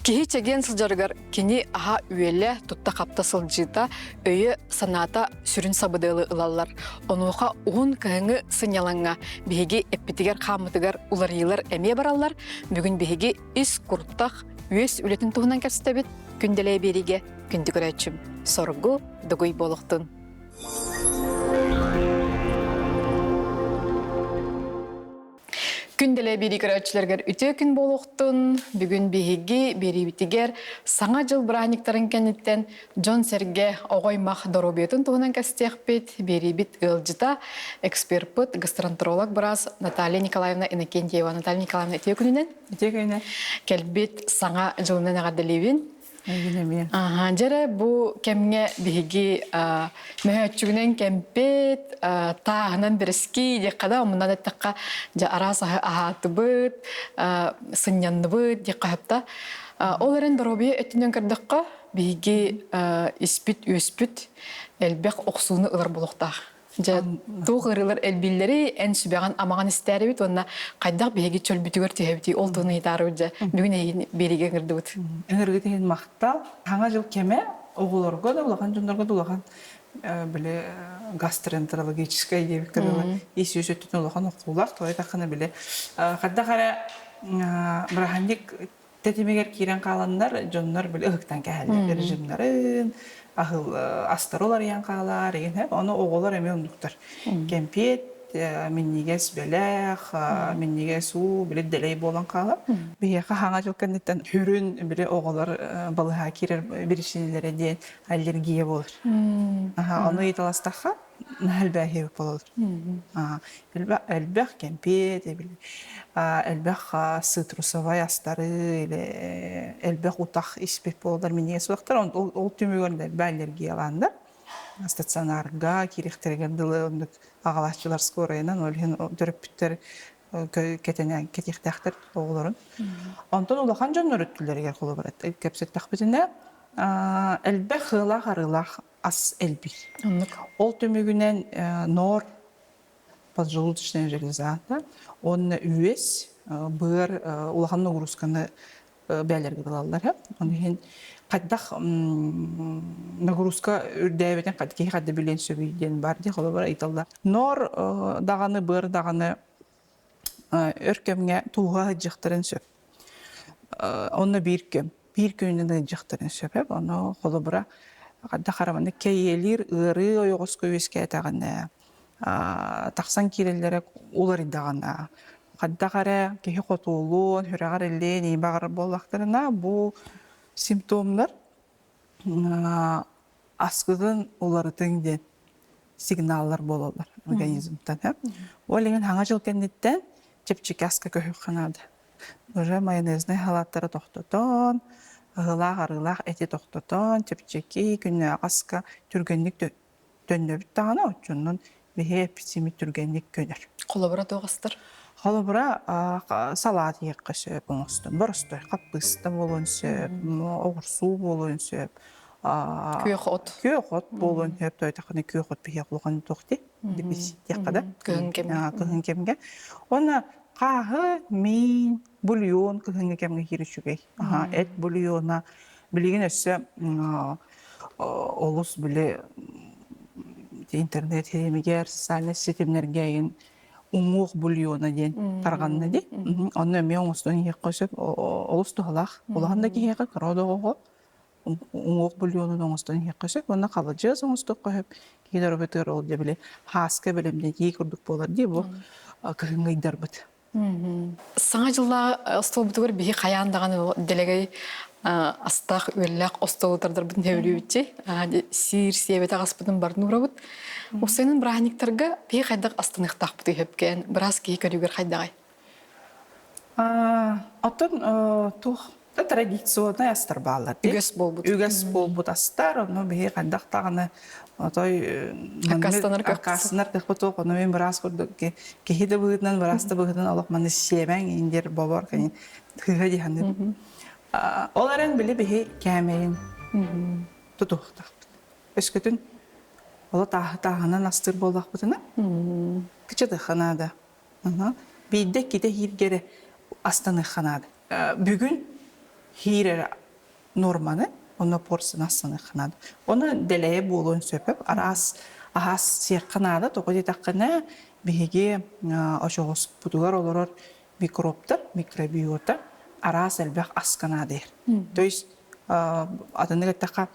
Киһи чэгиэн сылдьарыгар кини аһа-үөлэ, тутта-хапта сылдьыыта, өйө-санаата сүрүн сабыдыалы ылаллар. Онуоха уһун кыһыҥҥы сынньалаҥҥа биһиги эппитигэр-хааммытыгар уларыйыылар эмиэ бараллар. Бүгүн биһиги ис куртах, үөс үлэтин туһунан кэпсэтэбит. Күндэлэй биэриигэ күндү көрөөччүм, соргу дугуй буолуохтун! Күн дэлэ биэрии көрөөччүлэргэр үтүө күн буолуохтун. Бүгүн биһиги биэриибитигэр Саҥа дьыл бырааһынньыктарын кэнниттэн дьон-сэргэ, оҕо-аймах доруобуйатын туһунан кэпсэтиэхпит. Биэриибит ыалдьыта, эксперпыт, гастроэнтеролог быраас Наталья Николаевна Иннокентьева. Наталья Николаевна, үтүө күнүнэн. Үтүө күнүнэн. Кэлбит Саҥа дьылынан эҕэрдэлиибин. Эйигин эмиэ. Аха, дьэрэ бу кэмҥэ биһиги мөһөөччүгүнэн кэмпит, тааһынан бэрэски диэххэ да, омунан эттэххэ, дьэ араас аһы аһаатыбыт, сынньанныбыт диэххэ сөп Ол эрэн доруобуйа өттүнэн көрдөххө, биһиги испит-үөспүт элбэх охсууну ылар буолуохтаах. Дьэ, туох ыарыылар элбииллэрий, эн сүбэҕин амаҕын истээрибит уонна хайдах биһиги чөлбүтүгэр түһэбитий, ол туһунан ыйытаарыбыт дьэ, бүгүн эйигин биэриигэ ыҥырдыбыт. Ыҥыргыт иһин махтал. Саҥа дьыл кэмэ оҕолорго да, улахан дьоннорго да улахан били гастроэнтерологическай диэбиккэ дылы ис үөс өттүнэн улахан охсуулаах. Тоҕо диэтэххинэ били хайдах эрэ бырааһынньык тэтимигэр киирэн хааланнар дьоннор били ыһыктан кэһэллэр режимнарын аһыл астары уларыйан хаалар игин ону оҕолор эмиэ оннуктар кэмпиэт минньигэс бэлэх минньигэс уу били дэлэй буолан хаалар биһиэхэ хаҥа дьыл кэнниттэн хүрүн били оҕолор балыһа киирэр биричиинэлэрэ диэн аллергия буолар ону ыйыталастахха элбээһиэбит буолалар. Элбэх кэмпиэт, элбэх цитрусовай астары, элбэх утах испит буолалар минньигэс суохтар. Ол түмүгэр элбэх аллергиялааннар стационарга киириэхтэригэр дылы оннук аҕалааччылар скорайынан ол иһин төрөппүттэр кэтэнэн кэтиэхтээхтэр оҕолорун. Онтон улахан дьоннор өттүлэригэр холобура кэпсэттэхпитинэ элбэх ыалаах-арыылаах ас элбиир. Оннук. Ол түмүгүнэн ноор поджелудочная железа уонна үөс быар улахан нагрузканы бээлэргэ ылаллар. Ону иһин хайдах нагрузка үрдээбитин киһи хайда билиэн сөбүй диэн бар дии холобура ыйыталлар. Ноор даҕаны быар даҕаны өр кэмҥэ тууһа сылдьыахтарын сөп. Онно биир кэм биир күнүнэн ыалдьыахтарын сөп. Ону холобура хайдах араманы кэйиэлиир ыарыы ойоҕоско үөскээтэҕинэ тахсан киирэллэрэ уларыйдаҕына хайдах эрэ киһи хотуолуон, сүрэҕэр эллиэн ии баҕарар буоллахтарына бу симптомнар аскытын уларытыҥ диэн сигналлар буолаллар организмтан. Ол иһин хаҥа дьыл кэнниттэн чэпчэки аска көһүөххэ наада. Уже майонезнай халааттары тохтотон, аһыылаах-арыылаах эти тохтотон, чэпчэки күннээҕи аска түргэнник төннөбүт даҕаны, оччонон биһи эппит-сииммит түргэнник көнөр. Холобура туох астар? Холобура, салаат иһиэххэ сөп оҥостон, боростой хаппыыста буолуон сөп, оҕурсуу буолуон сөп, Күөх от. Күөх от буолуон сөп, тойтахына күөх от биһиэх улахан туох дии, диписиттиэххэ да. Кыһын кэмҥэ. Кыһын кэмҥэ. Уонна хааһы, миин, бульон кыһыҥҥы кэмҥэ киир үчүгэй. Эт бульона билигин өссө олус били интернет ситимигэр, социальнай ситимнэргэ эйин уҥуох бульона диэн тарҕанна дии. Онно эмиэ оҥостон иһиэххэ сөп. Олус туһалаах. Улахан да киһиэхэ, кыра да оҕоҕо уҥуох бульонун оҥостон иһиэххэ сөп уонна халадьыас оҥостуохха сөп. Киһи доруобуйатыгар ол дьэ били хааска бэлэмнэтии курдук буолар дии бу кыһыҥҥы ыйдарбыт. Саҥа дьыллааҕы остуолбутугар биһи хайаан даҕаны дэлэгэй астаах үөллээх остуолу тардарбытын сөбүлүүбүтчи. Сиир сиэбэтэх аспытын барын уурабыт. Уопсайынан бырааһынньыктарга биһи хайдах астаныахтаахпытый сөпкөөн быраас киһи көрүүгэр хайдаҕай? Оттон туох да традиционнай астар бааллар дии. Үгэс буолбут. Үгэс буолбут астар, ону биһи хайдах даҕаны отой Аккаастанар кыахпыт. аккаастанар кыахпыт суох. Ону мин быраас курдук киһи да быһыытынан, быраас да быһыытынан олох маны сиэмэҥ индир бобор кыыһа дии саныыбын. Ол эрэн били биһи кээмэйин тутуһуохтаахпыт. Өскөтүн оло тааһы тааһынан астыыр буоллахпытына, кычатыахха наада. Биирдэ иккитэ иһииргэ эрэ астаныахха наада. Бүгүн Хиир эрэ норманы, онно порцияны ассаныахха наада. Ону дэлэйэ буолуон сөп, араас аһаас сиэххэ наада, тоҕо диэтэххинэ, биһиги очоҕоспутугар олорор микробтар, микробиота араас элбэх аска наадыйар. То есть атыннык эттэххэ,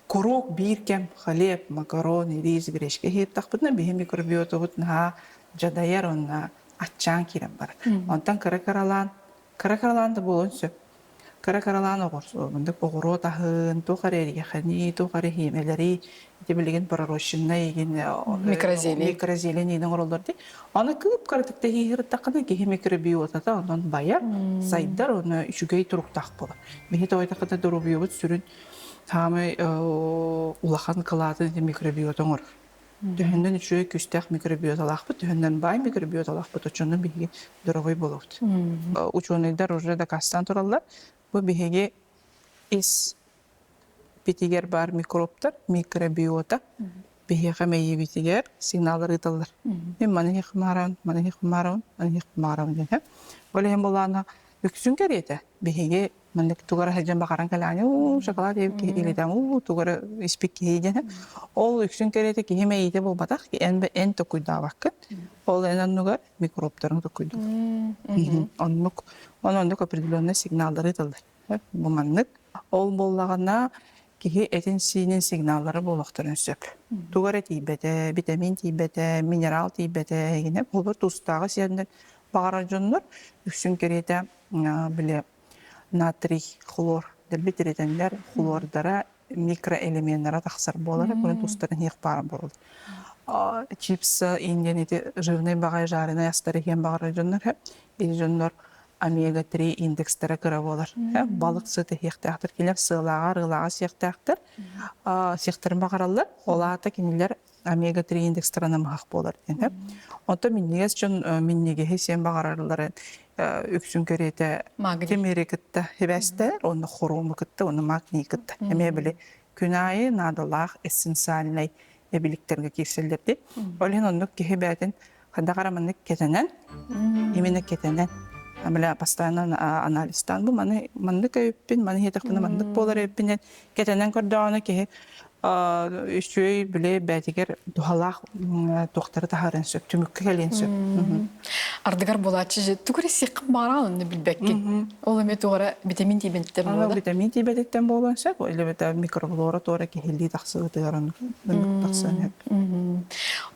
куруук биир кэм хлеб, макарон, рис, гречка иһиэхтэхпитинэ, биһи микробиотабыт наһаа дьадайар уонна аччаан киирэн барар. Онтон кыра-кыралаан, кыра-кыралаан да буолуон сөп. Кыра-кыралаан оҕурсуомуннук оҕуруот аһын, туох эрэ эриэхэни, туох эрэ хиимэлэри, ити билигин пророщеннай игин Микрозелень. микрозелень иин оҥороллор дии. Аны кыып-кыратык тэһииһырыттаххына киһи микробиотата онон байар, сайдар, уонна үчүгэй туруктаах буолар. Биһи тоҕойдоххуна доруобуйабыт сүрүн саамай улахан кылаатын ити микробиота оҥорор. Төһөннөн үчүгэй күүстээх микробиоталаахпыт, төһөннөн баай микробиоталаахпыт, оччонон биһиги доруобай буолабыт. Учуонайдар уже дакаастаан тураллар. Бу биһиги ис питигэр баар микробтар, микробиота биһиэхэ мэйиибитигэр сигналлар ыыталлар. Мин маны иһиэххэ маны иһиэххэ маны иһиэххэ диэн. Ол иһин булаана үксүн кэриэтэ биһиги маннык тугу эрэ сылдьан баҕаран кэлээни уу шоколад иһип киһи илитэн уу тугу эрэ испит киһи диэн ол үксүн кэриэтэ киһи мэйиитэ буолбатах эн эн токуйдаабаккын ол эн оннугар микробтарын токуйдуур оннук оннук определенный сигналлары ыыталлар бу маннык ол буоллаҕына киһи этин-сиинин сигналлара буолуохтарын сөп. Тугу эрэ тиийбэтэ, витамин тиийбэтэ, минерал тиийбэтэ, игинэ олор тустааҕы сиэннэр баҕарар дьоннор үксүн кэриэтэ били натрий, хлор дэлби тиритэннэр хлордара микроэлеменнара тахсар буолара, курун тустарын иһиэх баар буолар. Чипсы индиан ити жирный баҕайы жареный астары иһиэн баҕарар дьоннор ити дьоннор омега-3 индекстэрэ кыра буолар. Балык сыт иһиэхтээхтэр, кинилэр сыалааҕа, арыылааҕа сиэхтээхтэр, сиэхтэрин баҕараллар. Ол аата кинилэр омега-3 индекстара намыһах буолар диэн. Онтон минньигэс дьон минньигэһи сиэн баҕаралларын үксүн кэриэтэ тимири кытта сибээстээр, уонна хрому кытта, уонна магний кытта. Эмиэ били күн аайы наадалаах эссенциальнай эбиликтэргэ киирсэллэр дии. Ол иһин оннук киһи бэйэтин хайдах эрэ маннык кэтэнэн, именно кэтэнэн, бля, постоянно анализтаан бу маны маннык өйүппүн, маны иһиэтэхпинэ маннык буолар эбиппин кэтэнэн көрдөҕүнэ киһи үчүгэй били бэйэтигэр туһалаах туохтары таһаарыан сөп, түмүккэ кэлиэн сөп. Ардыгар буолааччы тугу эрэ сиэххин баҕараҕын онно билбэккин. Ол эмиэ туох эрэ витамин тиийбэтиттэн буолар. Витамин тиийбэтиттэн буолуон сөп, или микрофлора туора киһилии тахсыбытыгар оннук тахсыан сөп.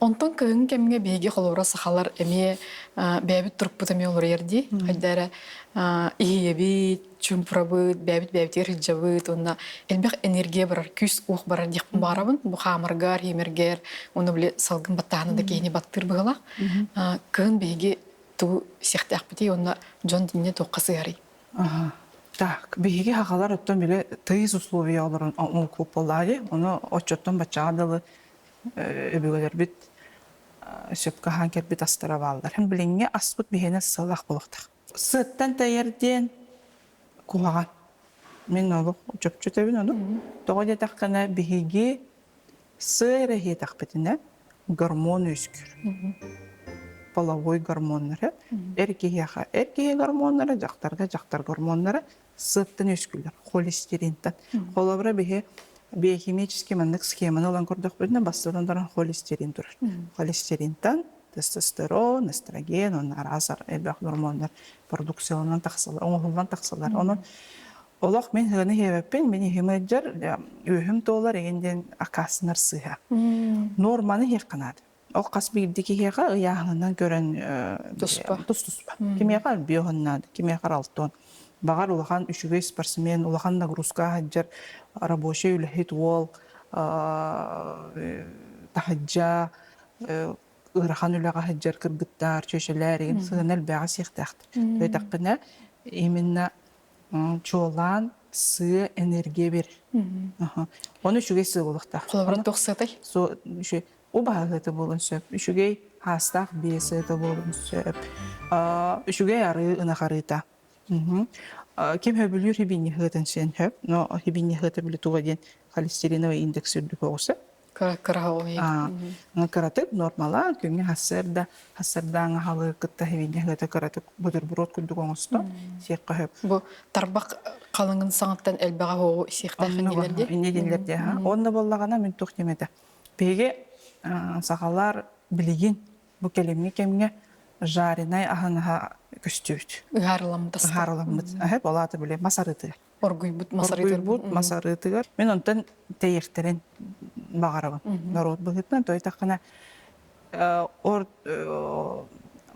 Онтон кыһыҥҥы кэмҥэ биһиги холобура сахалар эмиэ бэйэбит турукпут эмиэ уларыйар дии. Хайда эрэ иһийэбит, чуумпурабыт, бэйэбит бэйэбитигэр сылдьабыт уонна элбэх энергия барар, күүс-уох барар диэхпин баҕарабын. Бу хаамаргар, иимэргэр уонна били салгын баттааһына да киһини баттыыр быһыылаах. Кыһын биһиги тугу сиэхтээхпитий уонна дьон динне туохха сыһарый? Так, биһиги сахалар оттон били тыйыс условия олорон оҥкуоппалааҕы, ону оччоттон баччаҕа дылы өбүгэлэрбит сөпкө аһаан кэлбит астара бааллар. Билиҥҥи аспыт биһиэнэ сыалаах буолуохтаах. Сыаттан тэйэр диэн куһаҕан. Мин олох чопчу этэбин ону. Тоҕо диэтэххинэ биһиги сыа эрэ иһиэтэхпитинэ гормон үөскүүр. Половой гормоннары эр киһиэхэ эр киһи гормоннара, дьахтарга дьахтар гормоннара сыаттан үөскүүллэр, холестеринтан. Холобура биһи биохимический маннык схеманы ылан көрдөхпүтүнэ бастатан туран холестерин турар. Холестеринтан тестостерон, эстроген уонна араас элбэх гормоннар продукцияланан тахсаллар, оҥоһуллан тахсаллар. Онон олох мин ыаны иһэбэппин, мин иһим ыалдьар, үөһүм туолар игин диэн аккаастанар сыыһа. Норманы иһиэххэ наада. Ол хас биирдии киһиэхэ ыйааһынынан көрөн Туспа. тус-туспа. Кимиэхэ альбиоһун наада, кимиэхэ алтон. Баҕар улахан үчүгэй спортсмен, улахан нагрузка сылдьар рабочий үлэһит уол таһырдьа ыарахан үлэҕэ сылдьар кыргыттар, чүөчэлэр игин сыһыана элбэҕи сиэхтээхтэр. Өйдөөххүнэ именно чуолаан сыа энергия берер. Ону үчүгэй сыа буолуохтаах. Холобура туох сыатай? Үчүгэй убаһа буолуон сөп, үчүгэй хаастаах биэ сыата буолуон сөп, үчүгэй арыы ынах арыыта. Ким сөбүлүүр хибиньи сыатын сиэн сөп, но хибиньи сыата били туга диэн холестериновый индекс үрдүк оҕуса. Кыра Кыратык нормала күҥҥэ хассыарда хассардааҥы аһылыгы кытта хивинньэ кыратык бутерброд курдук оҥостон сиэххэ сөп. Бу тарбах халыҥын саҥаттан элбэҕи оһоҕу сиэхтээхин дииллэр дии. Инньэ дииллэр дии. Онно буоллаҕына мин туох диэм этэ. Биһиги сахалар билигин бу кэлиҥҥи кэмҥэ жареный аһыҥаһа көстүбүт. Ыһаарыламмыт аска. Ыһаарыламмыт. Аһы болаата били мас арыытыгар. Оргуйбут мас арыытыгар. Оргуйбут мас арыытыгар. Мин онтон тэйиэхтэрин баҕарабын. Норуот быһыытынан тойтаххына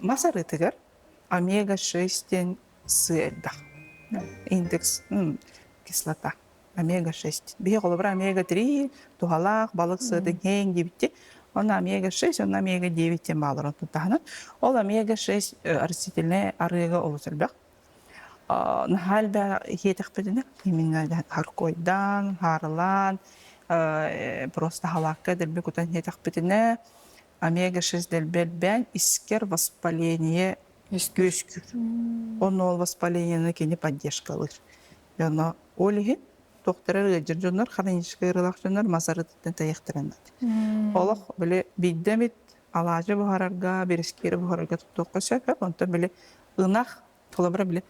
мас арыытыгар омега-6 диэн сыа элбэх. Индекс кислота. Омега-6. Биһи холобура омега-3 туһалаах балык сыатын һээн диэбитти. Онно омега-6, онно омега-9 диэн баалар онтун таһынан. Ол омега-6 растительнай арыыга олус элбэх. Наһаа элбэх иһиэтэхпитинэ, именно харкойдаан, хаарылаан, просто халаакка дэлби кутан иһиэтэхпитинэ, омега-6 дэлби элбээн, искэр воспаление үөскүүр. Онно ол воспалениены кини поддержкалыыр. Онно ол иһин туохтара ыалдьар дьоннор, хроническай ыарыылаах дьоннор мас арыытыттан тэйиэхтэрин наада. Олох били биирдэ эмит алаадьы буһарарга, бирискиэри буһарарга туттуохха сөп, онтон били ынах холобура били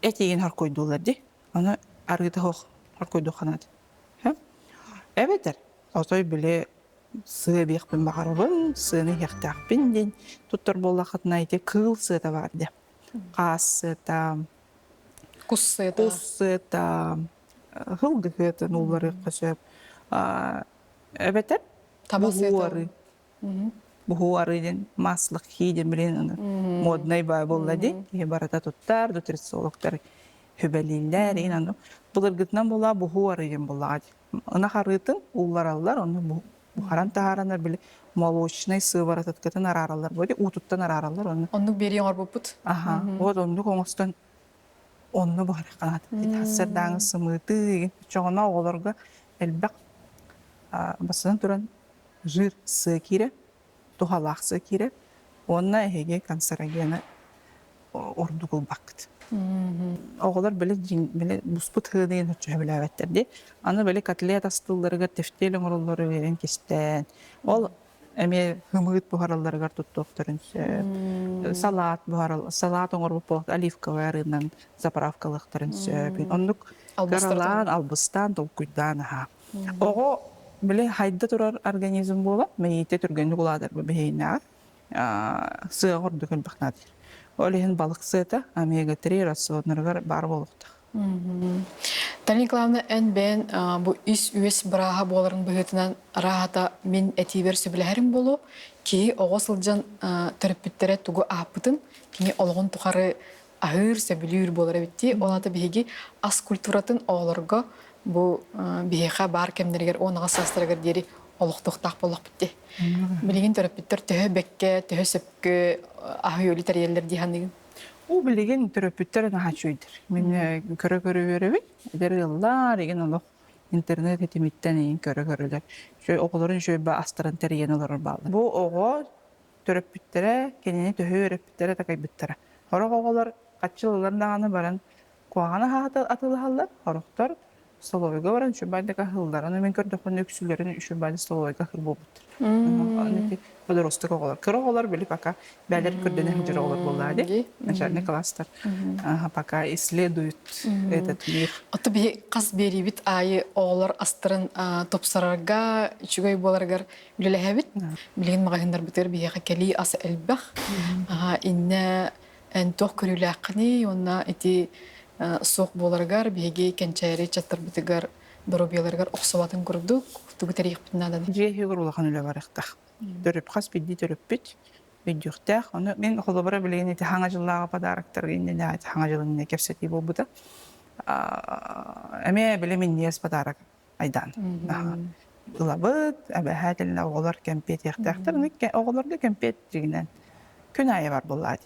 эт иигин хоркуйдууллар дии. Ону арыыта суох хоркуйдуохха наада. Эбэтэр отой били сыа эбиэхпин баҕарабын, сыаны иһиэхтээхпин диэн туттар буоллаххытына ити кыыл сыата баар дии. Хаас сыата, Кус сыата. Кус сыата, һылгы сыатын уулларыахха сөп. Эбэтэр Таба буһуу сыата. арыы. Буһуу арыы диэн маслах хии диэн билин моднай баа буолла дии. Киһи барыта туттар, нутрициологтар сүбэлииллэр. Иин аны былыргытынан буолаа буһуу арыы диэн буоллаҕа дии. Ынах арыытын ууллараллар, ону буһаран таһаараннар били молочнай сыворотаткатын араараллар буо дии, уутуттан араараллар ону. Оннук биэрии оҥорбуппут. Аха, вот оннук оҥостон онно буһарахханаат сарсыардааҥы сымыытыы оччоҕуна оҕолорго элбэх бастатан туран жир сыа киирэр, туһалаах сыа киирэр уонна эһиги канцерогены ордук ылбаккыт. Оҕолор били били буспут сыаны оччо сөбүлээбэттэр дии. Аны били котлет астыылларыгар тефтель оҥороллору биэрэн кистээн ол эмиэ ымыыт буһаралларыгар туттуохтарын сөп. Салат буһарал салат оҥорбут буолуохта оливковай арыынан заправкалыахтарын сөп. Оннук кыралаан, албыстаан, толкуйдаан аһаа. Оҕо били хайда турар организм буолан, мэйиитэ түргэнник улаатар биһиэннэҕэр сыаҕа ордук элбэх наадыйар. Ол иһин балык сыата омега-3 рационнарыгар баар буолуохтаах. Таня Николаевна, эн бэйэн бу ис-үөс бырааһа буоларын быһыытынан арааһата мин этиибэр сөбүлэһэрим буолуо. Киһи оҕо сылдьан төрөппүттэрэ тугу аһаппытын, кини олоҕун тухары аһыыр, сөбүлүүр буолар эбит дии. Ол аата биһиги ас культуратын оҕолорго бу биһиэхэ баар кэмнэригэр 18 саастарыгар диэри олохтуохтаах буоллахпыт дии. Билигин төрөппүттэр төһө бэккэ, төһө сөпкө аһы-үөлү тэрийэллэр дии саныыгын? Уу билигин төрөппүттэр наһаа үчүгэйдэр. Мин көрө-көрө үөрэбин. Эдэр ыаллар игин олох интернет ситимиттэн игин көрө-көрөлөр. Үчүгэй оҕолорун үчүгэй астарын тэрийэн олорор бааллар. Бу оҕо төрөппүттэрэ кинини төһө үөрэппиттэрэ такайбыттара. Сорох оҕолор хаччылылар даҕаны баран куһаҕан аһаата атыылаһаллар, сорохтор столовойга баран үчүгэйдик аһыыллар. Аны мин көрдөхпүнэ үксүлэрин үчүгэйдик столовойга аһыыр буолбуттар. Аны подросток оҕолор. Кыра оҕолор били пока бээлэр көрдөнө сылдьар оҕолор буоллаа дии. Начальный класстар пока исследуют этот мир. Ото биһи хас биэриибит аайы оҕолор астарын тупсарарга, үчүгэй буоларыгар үлэлэһэбит. Билигин маҕаһыыннарбытыгар биһиэхэ кэлии ас элбэх. Иннэ эн туох көрүүлээххиний уонна ити суох буоларыгар биһиги кэнчээри ыччаттарбытыгар доруобуйаларыгар охсубатын курдук тугу тэрийиэхпитин нааданы? Дьиэ иһигэр улахан үлэ барыахтаах. Төрөп хас биирдии төрөппүт өйдүөхтээх. Ону мин холобура билигин ити хаҥа дьыллааҕы подароктарга иннинэ ити хаҥа дьыл иннинэ кэпсэтии буолбута. Эмиэ били минньигэс подарок айдаан. Ылабыт, эбэһээтэлинэ оҕолор кэмпиэт иэхтээхтэр. Оҕолорго кэмпиэт дьиҥинэн күн аайы бар буоллаат.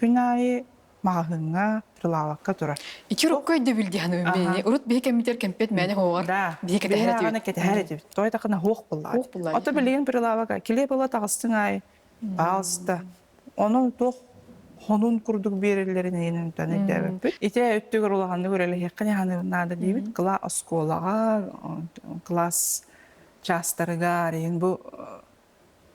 Күн аайы маҕаһыыҥҥа, прилавокка турар. Ити урукку өйдөбүл дии саныыбын мин. Урут биһи кэммитигэр кэмпиэт мээнэ хоҕор. Да. Биһи кэтэһэр этибит. Кэтэһэр этибит. Той такына хуох буоллаат. Хуох буоллаат. Ото билигин прилавокка килиэп ыла таҕыстыҥ аайы Паалста. Онон туох хонун курдук биэрэллэрин эйэнэн өйдөөбөппүт. Ити өттүгэр улаханнык үлэлэһиэххэ наада диибит. Кыла оскуолаҕа, класс. чаастарыгар иһин бу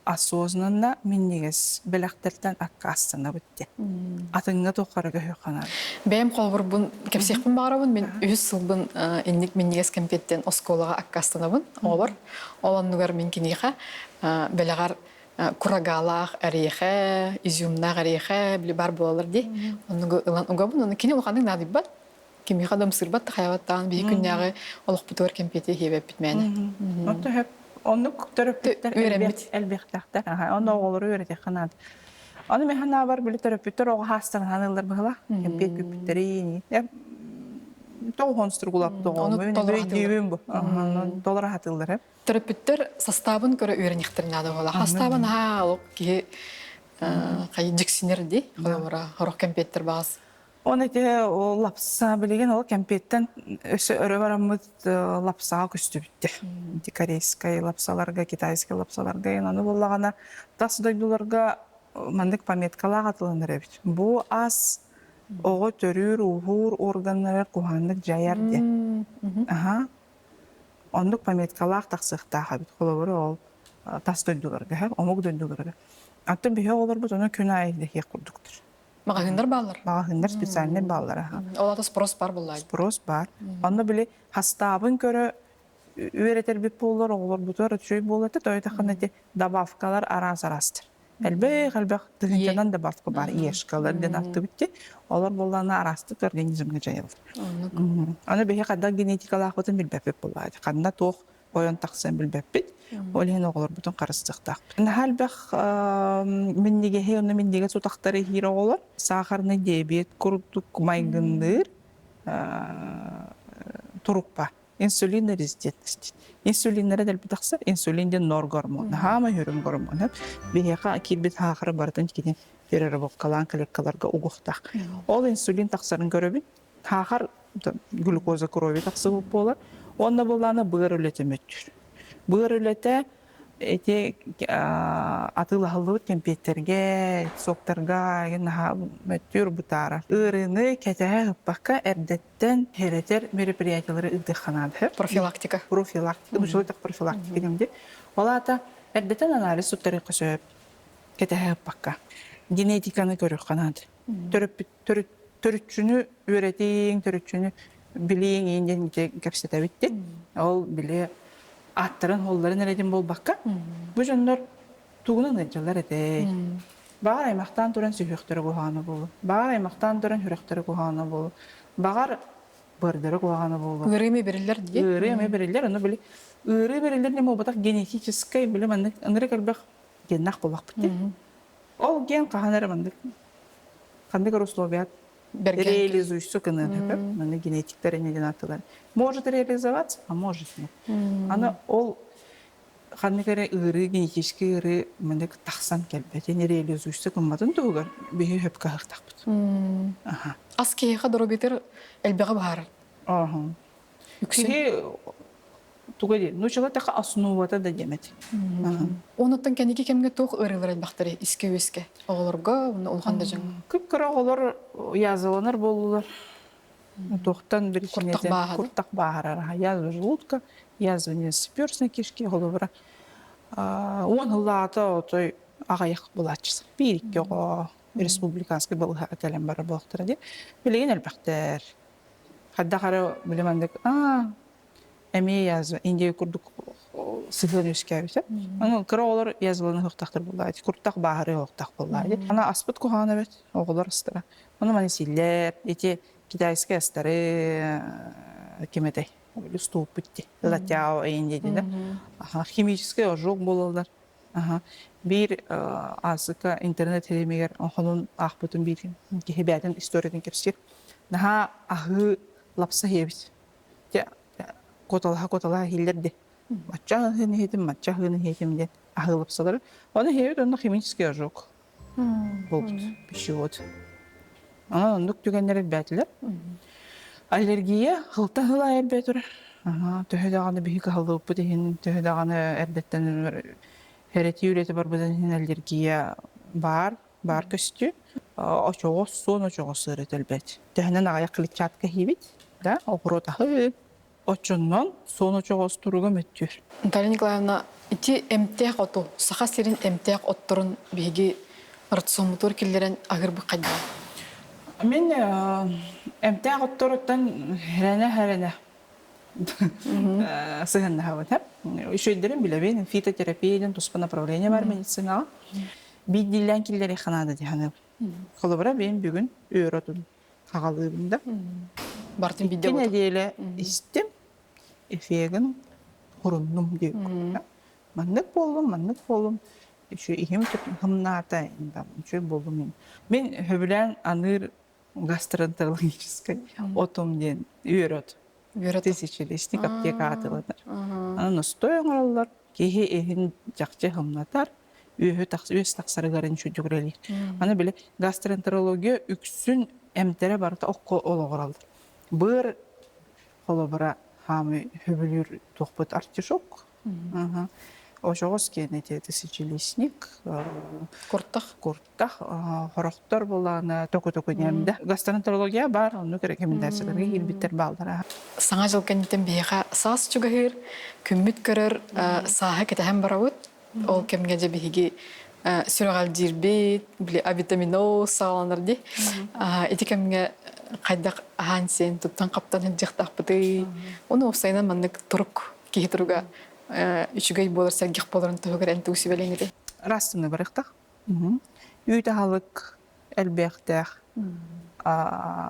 осознанно минньигэс бэлэхтэртэн аккаастанабыт диэн. Атыҥҥа туоххара көһүөххэ наада. Бэйэм холобурбун кэпсиэхпин баҕарабын. Мин үһүс сылбын инник минньигэс кэмпиэттэн оскуолаҕа аккаастанабын оҕолор. Ол оннугар мин киниэхэ бэлэҕэр курагаалаах эриэхэ, изюмнаах эриэхэ били бар буолалар дии. Оннугу ылан угабын. Ону кини улаханнык наадыйбат. Кимиэхэ да ымсыырбат да хайабаттаан биһи күннээҕи олохпутугар кэмпиэти иһиэбэппит мээнэ. Оттон сөп. Оннук төрөппүттэр Үөрэммит. элбэхтээхтэр. Онно оҕолору үөрэтиэххэ наада. Аны мин санаабар били төрөппүттэр оҕо хаастарынан ыллар быһыла. Кэмпиэт күппүттэрин. Тоҕуһун стругулаппыт Ону оҕолору толоро сатыыллар. өйдүүбүн бу. Толоро сатыыллар. Төрөппүттэр састаабын көрө үөрэниэхтэрин наада буолла. Хастаабын наһаа олох киһи хайы дьиксинэр дии. Холобура, сорох кэмпиэттэр баҕас Он ити лапса билигин ол кэмпиэттэн өссө өрө бараммыт лапсаҕа көстүбүттэ. Ити корейскай лапсаларга, китайскай лапсаларга аны буоллаҕына тас дойдуларга маннык пометкалаах атыланар эбит. Бу ас оҕо төрүүр-ууһуур органнарыгар куһаҕаннык дьайар диэн. Аха. Оннук пометкалаах тахсыахтаах эбит. Холобура ол тас дойдуларга, омук дойдуларыгар. Оттон биһи оҕолорбут ону күн аайы дэһиэх курдуктар. Маҕаһыыннар бааллар. Маҕаһыыннар специальнай бааллар аха. Ол аата спрос бар буоллаа. Спрос бар. Онно били хастаабын көрө үөрэтэрбит буоллар, оҕолорбутугар үчүгэй буолуо этэ. Тоойутаххына ити добавкалар араас араастар. Элбэх элбэх тыһыынчанан добавка бар ешкалар диэн аттыбыт ди. Олор буоллаҕына араастык организмҥа дьайаллар. Аны биһи хайдах генетикалаахпытын билбэппит буоллаа. Ханна туох ойон тахсан билбэппит. Ол иһин оҕолорбутун харыстыахтаахпыт. Наһаа элбэх минньигэһи онно минньигэс утахтары иһиир оҕолор сахарный диабет курдук майгынныыр турукпа инсулин резистентность. Инсулиннара дэлби тахсар. Инсулин диэн нор гормон. Наһаа мөһүрүм гормон. Биһиэхэ киирбит саахары барытын кини переработкалаан клеткаларга угуохтаах. Ол инсулин тахсарын көрөбүн. Саахар глюкоза крови тахсыбыт буолар. Уонна былаана быар үлэтэ мөттүүр. Быар үлэтэ ити атыылаһыллыбыт кэмпиэттэргэ, соктарга наһаа мөттүүр бытаарар. Ыарыыны кэтэһэ ыппакка эрдэттэн хэрэтэр мероприятиялары ыытыахха наада. Профилактика. Профилактика. Бу профилактика диэн. Ол аата эрдэттэн анализ туттарыахха сөп. Кэтэһэ ыппакка. Генетиканы көрүөххэ наада. Төрөппүт төрүччүнү үөрэтииҥ, төрүччүнү билииҥ иин диэн кэпсэтэбит диэн. Ол били ааттарын-суолларын эрэ буолбакка, бу дьоннор тугунан ыалдьаллар этэй? Баҕар аймахтаан туран сүһүөхтэрэ куһаҕана буолуо. Баҕар аймахтаан туран сүрэхтэрэ куһаҕана буолуо. Баҕар быардара куһаҕана буолуо. Ыарыы эмиэ бэриллэр дии. Ыарыы эмиэ бэриллэр. Ону били ыарыы бэриллэр диэн буолбатах генетическэй били маннык ынырык элбэх геннах буоллахпыт дии. Ол ген хаһан эрэ маннык ханнык эрэ условият реализуйсу гыныан сөп. Маннык генетиктэр инньэ диэн ааттыылар. Может реализоваться, а может нет. Аны ол ханнык эрэ ыарыы, генетический ыарыы маннык тахсан кэлбэтин, реализуйса гымматын туһугар биһи сөпкө аһыахтаахпыт. Ас киһиэхэ доруобуйатыгар элбэҕи баһаарар. Киһи туга диэн, нууччалар така основата да диэн эти. Онуттан кэнники кэмҥэ туох ыарыылар элбэхтэрий искэ-үөскэ оҕолорго уонна улахан да дьоҥҥо? Кып-кыра оҕолор язваланар буоллулар. Туохтан биричиинэтэ куртах бааһырар. Язва желудка, язва перстной кишки холобура. Уон сыллаата отой аҕыйах булааччы. Биир икки оҕо республиканскай балыыһаҕа кэлэн барар буолуохтара диye. Билигин элбэхтэр. Хайдах эрэ били маннык аа эмиэ язва Индия курдук сыһыан үөскээбитэ. Аны кыра оҕолор язваланы ыһыахтаахтар буоллаа куртах бааһырыы ыһыахтаах буоллаа Аны аспыт куһаҕан эбит оҕолор астара. Ону маны сииллэр ити китайскай астары ким этэй устууппут дии латяо Индия диэн химический ожог буолаллар. Биир аасыка интернет ситимигэр хонун аахпытым биир киһи бэйэтин историятын кэпсиир. Наһаа аһыы лапса иһэбит. Дьэ куоталаһа-куоталаһа иһиллэр дии. Бачча аһыын иһитим, мачча аһыын иһитим диэн аһыы лапсалары. Ону иһэбит онно химический ожог буолбут пищевод. Онон оннук түгэннэр элбээтилэр. Аллергия хылта хыла элбээ турар. Төһө даҕаны биһи кыһаллыбыппыт иһин, төһө даҕаны эрдэттэн эрэтии үлэтэ барбытын иһин аллергия баар, баар көстүү. Очоҕос, суон очоҕос ыарыыта элбэт. Төһөнөн аҕыйах клетчатка иһиибит, да, оҕуруот аһы. Оччоннон суон очоҕос туруга мөттүөр. Наталья Николаевна, ити эмтээх оту, Саха сирин эмтээх отторун биһиги рационмутугар киллэрэн аһыырбыт хайдаҕый? Мин эмтээх отторуттан хэрэнэ-хэрэнэ сыһыннаһабын. Үчүгэйдэрин билэбин, фитотерапия диэн туспа направление бар медицинаҕа. Биирдиилээн киллэриэххэ наада дии саныыбын. Холобура, мен бүгүн өөр отун хаҕалыыбын да. Бартын Икки нэдиэлэ истим, эффегин хуруннум диэбит. Маннык буоллум, маннык буоллум, үчүгэй иһим хымнаата, үчүгэй буоллум. Мин сөбүлээн аныыр гастроэнтерологическай отум диэн үөр от. Тысячелистник аптека аатыланар. Анан остой оҥороллор, киһи иһин чахчы хымнатар, үөһү үөс тахсарыгарын үчүгэй үлэлиир. Аны били гастроэнтерология үксүн эмтэрэ барыта окко олоҕураллар. Быар холобура хаамы хөбүлүүр туохпут артишок. Очоҕос киэнэ тысячелистник. Куртах. Куртах. Хорохтор булаана току-току ньэмдэ. Гастроэнтерология бар, оннук рекомендацияларга киирбиттэр бааллара. Саҥа дьыл кэнниттэн биһиэхэ саас чугаһыыр, күммүт көрөр, сааһы кэтэһэн барабыт. Ол кэмҥэ дьэ биһиги сүрэҕэлдьиирбит, били авитаминоз саҕаланар дии. Ити кэмҥэ хайдах аһаан-сиэн туттан-хаптан сылдьыахтаахпытый? Ону уопсайынан маннык турук киһи туруга үчүгэй буолар, сэргэх буоларын туһугар эн тугу сүбэлиэҥ этэй? Растыны барыахтаах. Үүт аһылык элбэхтээх.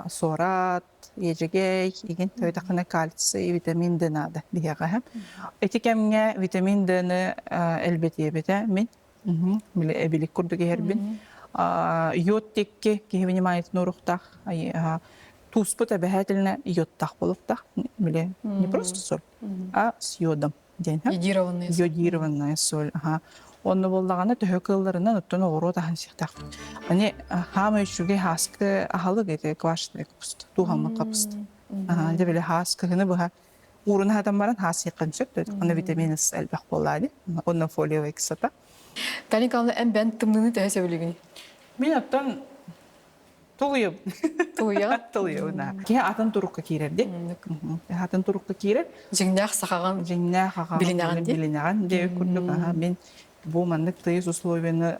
Суорат, иэдьэгэй, игин төбөтөххүнэ кальций, витамин Д наада биһиэхэ. Ити кэмҥэ витамин Д-ны элбэтиэбитэ мин. Били эбилик курдук иһэрбин. Йод тикки киһи вниманиетын уруохтаах. Тууспут эбэһээтилинэ йодтаах буолуохтаах. Били не просто соль, а с йодом диэн. Йодированная соль. Йодированная соль. Ага. Онно буоллаҕына төһө кыалларынан оттон оҕуруот аһын сиэхтээхпит. Аны хаамай үчүгэй хааскы аһылык ити квашеный капуста, тууһаммыт капуста. Дьэ били хаас кыһыны быһа ууруна хатан баран хаас сиэххин сөп, онно витамин С элбэх буоллаа дии. Онно фолиевая кислота. Таня Николаевна, эн бэйэн тымныыны төһө сөбүлүүгүнүй? Мин оттон Тулуйабын. Тулуйаҕын? Тулуйабын, аа. Киһи атын турукка киирэр дии. Атын турукка киирэр. Дьиҥнээх сахаҕын Дьиҥнээх аҕаҕын билинэҕин дии. билинэҕин диэбит курдук аһа мин бу маннык тыйыс условияны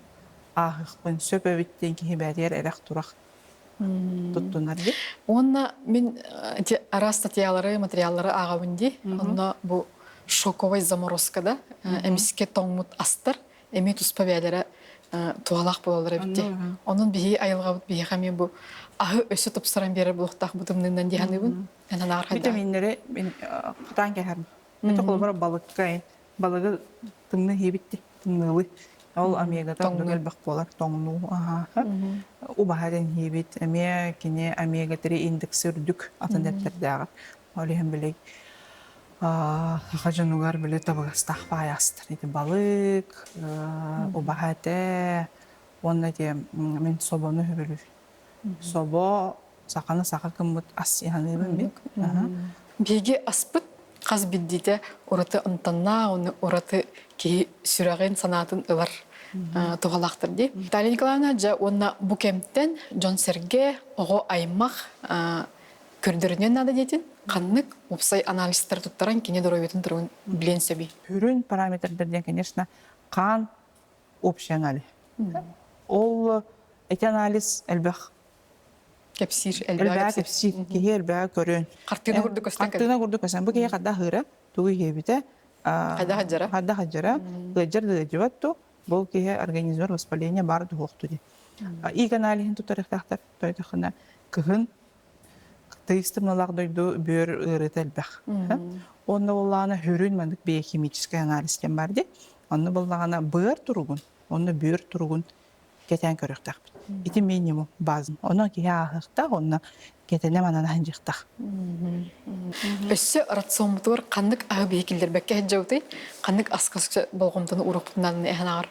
ааһыахпын сөп эбит диэн киһи бэйэтигэр эрэх-турах туттунар дии. Уонна мин ити араас статьялары, материаллары ааҕабын дии. Онно бу шоковай заморозкада эмискэ тоҥмут астар эмиэ туспа бэйэлэрэ туһалаах буолаллар эбит дии. Онон биһиги айылҕабыт биһиэхэ эмиэ бу аһы өссө тупсаран биэрэр буолуохтаах бу тымныынан дии саныыбын. Эн анаар хайдах? Витаминнэри мин хатаан кэһэрим. Это холобура балыкка балыгы тымныы иһибит тымныылыы. Ол омегата ордук элбэх буолар тоҥнуу аһааха. Убаһа диэн иһибит эмиэ кини омега-3 индекси үрдүк атын эттэрдээҕэр. Ол иһин били саха дьонугар били табыгастаах баайаастар ити балык, убаһа этэ уонна ити мин собону сөбүлүүр. Собо саханы саха гыммыт ас иһаныыбын мин. Биһиги аспыт хас биирдиитэ ураты амтаннаах, уонна ураты киһи сүрэҕин, санаатын ылар туһалаахтар дии. Наталья Николаевна, дьэ уонна бу кэмтэн дьон-сэргэ, оҕо аймах көрдөрүнүөн наада диэтин, ханнык уопсай анализтары туттаран кини доруобуйатын туругун билиэн сөбүй? Сүрүн параметрдар диэн, конечно, хаан общий анализ. Ол эти анализ элбэх кэпсиир, элбэҕи кэпсиир, киһи элбэҕи көрүөн. Хартыына курдук көстөн Хартыына курдук көстөн. Бу киһи хадда аһыыра, тугу иһиэбитэ, Хайда хаджара. Хайда хаджара, ыалдьар да ыалдьыбат ту, бу киһи организмар воспаление баар дуһуохту дии. Иик аналиһын тутарыахтаахтар, тойтохына кыһын Тыйыс тымныылаах дойду бүөр ыарыыта элбэх. Онно буоллаҕына сүрүн маннык биохимическай анализ диэн баар дии. Онно буоллаҕына быар туругун, онно бүөр туругун кэтээн көрүөхтээхпит. Ити минимум база. Онон киһи ааһыахтаах, онно кэтэнэ манан сылдьыахтаах. Өссө рационмутугар ханнык аһы биһи киллэрбэккэ сылдьабытый? Ханнык аска болҕомтону уруохпутунан эһэн ааҕар?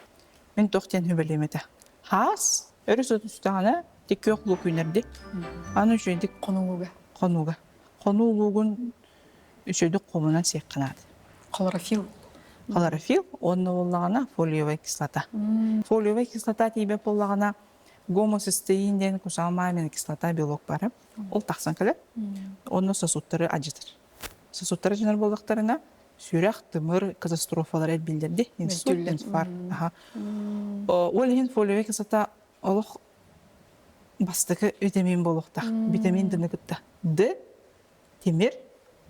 Мин туох диэн сүбэлиэм этэ. Хаас Өрүс отустаҕына күөх луук үүнэрди. Аны үчүгэйдик хонууга. Хонууга. Хонуу луугун үчүгэйдик хомунан сиэххэ наада. Хлорофилл. Хлорофилл уонна буоллаҕына фолиевая кислота. Фолиевая кислота тиийбэт буоллаҕына гомоцистеин диэн кусаамамин кислота белок бары. Ол тахсан кэлэр. Онно сосудтары адьытар. Сосудтара дьонор буоллахтарына, сүрэх, тымыр катастрофалара элбиллэрди. Инсульт, инфаркт. Ол иһин фолиевая кислота олох бастакы витамин буолуохтаах. Витамин Д-ны кытта. Д, тимир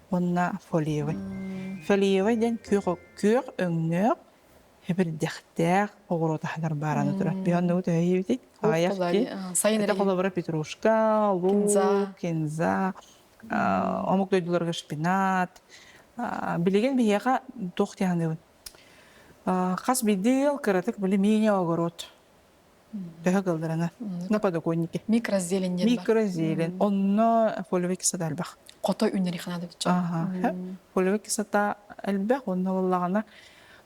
уонна фолиевый. Фолиевый диэн күөх, күөх өҥнөөх хэбирдэхтээх оҕуруот аһыгар баараны турар. Биһи оннугу төһө Аҕыйах ки. Сайын Это холобура петрушка, лук, кинза, омук дойдуларга шпинат. Билигин биһиэхэ туох диэханыбын. Хас биирдии ыал кыратык били мини-огород төһө кылларына на подоконнике. Микрозелень диэн бар. Микрозелень. Онно фолиевый кислота элбэх. Хото үүнэр ханада биччэ. Аха. Фолиевый кислота элбэх, онно буоллаҕына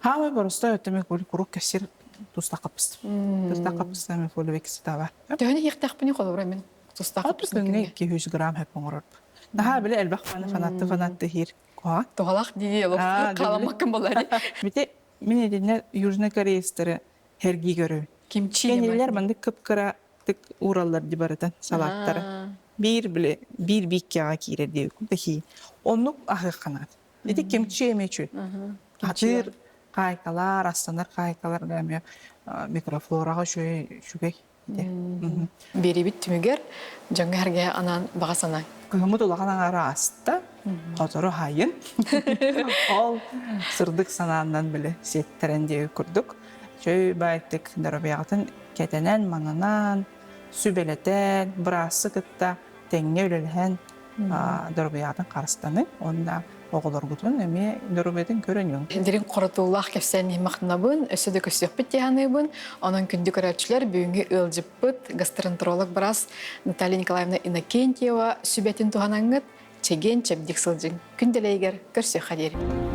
хаамай боростой өттөмө курук кэссир тустаах хаппыст. Тустаах хаппыста эми фолиевый кислота бар. Төһөнү иһиэхтээхпиний холобура мин тустаах хаппыстын күҥҥэ 200 грамм хэп оҥорорбут. Наһаа биле элбэх фаны фанатты фанатты хир. Туһалаах дии олох хааламмаккын боллари. Бите мин итиннэ Южный Корейстары хергии көрөбүн. Кимчи Кинилэр маннык кып-кыратык уураллар ди барытын салааттары. Биир биле биир бииккэҕэ киирэр диэбиккин тэхии. Оннук аһыахханаат. Ити кимчи эмиэ үчүгэй. Атыыр хаайкалар, астанар хаайкалар эмиэ микрофлораҕа үчүгэй үчүгэй. Биэрибит түмүгэр дьоҥҥо эргэ анаан баҕа санаа. Кыһыммыт улахан аҥаара ааста, хотору хайын. Ол сырдык санааннан били сиэттэрэн диэки курдук чөй баайтык доруобуйаҕытын кэтэнэн, мананан, сүбэлэтэн, быраасы кытта тэҥҥэ үлэлэһэн доруобуйаҕытын харыстаныҥ уонна оҕолоргутун эмиэ доруобуйатын көрүнүҥ. Дириҥ хоротуулаах кэпсээн иһин махтанабын, өссө да көрсүөхпүт дии саныыбын. Онон күндү көрөөччүлэр, бүгүҥҥү ыалдьыппыт гастроэнтеролог быраас Наталья Николаевна Иннокентьева сүбэтин туһанаҥҥыт, чэгиэн чэбдик сылдьыҥ. Күн дэлэйигэр көрсүөххэ диэри.